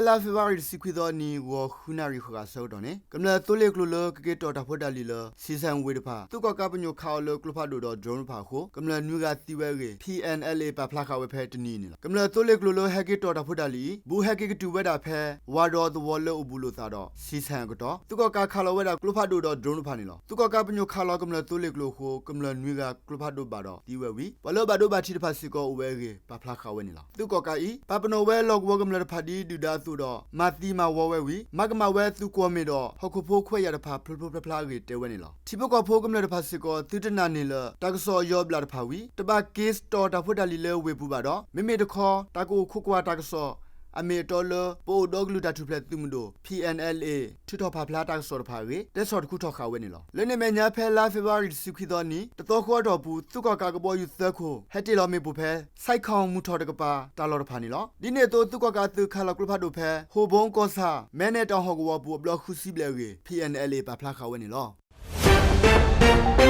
လါဖ့ၤဘြူၤအါရံၤ တဆံခွံသီအနံၤ ဂီၤဃုနၣ်ရံၣ်ဃိးဂၤဆၢကတီၢ်န့ၣ် ကမျၢၢ်သိလ့ၣ်ကျိၤလၢကက့ၤတီၣ်တၢ်ဖိတၢ်လံၤလၢ ဆံဆဲၣ်ဝ့ၢ်တဖၣ် သုးကီၣ်ကးပညိၣ်ခးအီၤလၢကျိဖးဒိၣ်ဒီး drone တဖၣ်အဃိ ကမျၢၢ်နွံဂၤသံဝဲအဂ့ၢ် P N L A ပာ်ဖျါဃာ်ဝဲဖဲတနံၤအံၤန့ၣ်လီၤ. ကမျၢၢ်သိလ့ၣ်ကျိၤလၢဟဲက့ၤတီၣ်တၢ်ဖိတၢ်လံၤအံၤ ဘူးဟဲက့ၤကတုၤဝဲဒၣ်ဖဲ ဝၤဒီးသဝီလၢအိၣ်ဘူးလိာ်သးဒီး ဆံဆဲၣ်အကတီၢ် သုးကီၣ်ကးခးလီၤဝဲဒၣ်ကျိဖးဒိၣ်ဒီး drone တဖၣ်န့ၣ်လီၤ. သုးကီၣ်ကးပညိၣ်ခးလီၤကမျၢၢ်သိလ့ၣ်ကျိၤအဃိ ကမျၢၢ်နွံဂၤကျိဖးဒိၣ်ဘၣ်ဒီးသံဝဲဝံၤ ပှၤလၢအဘၣ်ဒိဘၣ်ထံးတဖၣ်စ့ၢ်ကီးအိၣ်ဝဲအဂ့ၢ် ပာ်ဖျါဃာ်ဝဲန့ၣ်လီၤ. သုးကီၣ်ကးအံၤ ပာ်ပနီၣ်ဝဲလီၢ်ကဝီၤကမျၢၢ်တဖၣ်ဒ်ဒုၣ်ဒါအသိးဒီး မၤသံမၤဝီဝဲဝံၤ မၤကမၣ်ဝဲသုးကွီၢ်မ့ၣ်ဒီး ဟီၣ်ခိၣ်ဖိခွဲးယာ်တဖၣ်ဖျိဖျိဖျါဖျါအဂ့ၢ်တဲဝဲန့ၣ်လီၤ. ထံဖိကီၢ်ဖိကမျၢၢ်တဖၣ်စ့ၢ်ကီး သုတနာ်န့ၢ်လၢ တၢ်ကစီၣ်ယီၤဘျးတဖၣ်ဝံၤ တဘၣ်က့ၤတီၣ်တၢ်ဖိတၢ်လံၤလၢဝ့ၢ်ပူၤဘၣ်ဒီး မ့မ့ၢ်တခီ တၢ်ကအိၣ်ခိးကွၢ်တၢ်ကစီၣ် အမ့ၢ်အတီလၢ ပအိၣ်ဒီကလုာ်တၢ်ထူၣ်ဖျဲးသုးမုၢ်ဒိၣ် P N L A ထုးထီၣ်ပာ်ဖျါတၢ်ကစီၣ်တဖၣ်အဂ့ၢ် တဲဆီၣ်တခူထီၣ်ဃာ်ဝဲန့ၣ်လီၤ. လၢန့ၣ်အမဲာ်ညါ ဖဲလါဖ့ၤဘြူၤအါရံၤ တဆံခွံသီအနံၤ တသီဃီအတီၢ်ပူၤ သုးကီၣ်ကးကဘီယူၤသၢခိၣ် ဟဲတ့ၢ်လီၤမ့ၣ်ပိၢ်ဖဲ စဲးခီၣ်မုၢ်ထီၣ်တကပၤ တၢ်လီၢ်တဖၣ်န့ၣ်လီၤ. ဒ်န့ၣ်အသိး သုးကီၣ်ကးအသုးခးလီၤကျိဖးဒိၣ်ဖဲ ဟိၣ်ဘိကီၢ်ဆၣ် မဲနဲၣ်တၢ်ဟီၣ်ကဝီၤပူၤ အဘျီဃုဆံဘျဲၣ်အဂ့ၢ် P N L A ပာ်ဖျါဃာ်ဝဲန့ၣ်လီၤ.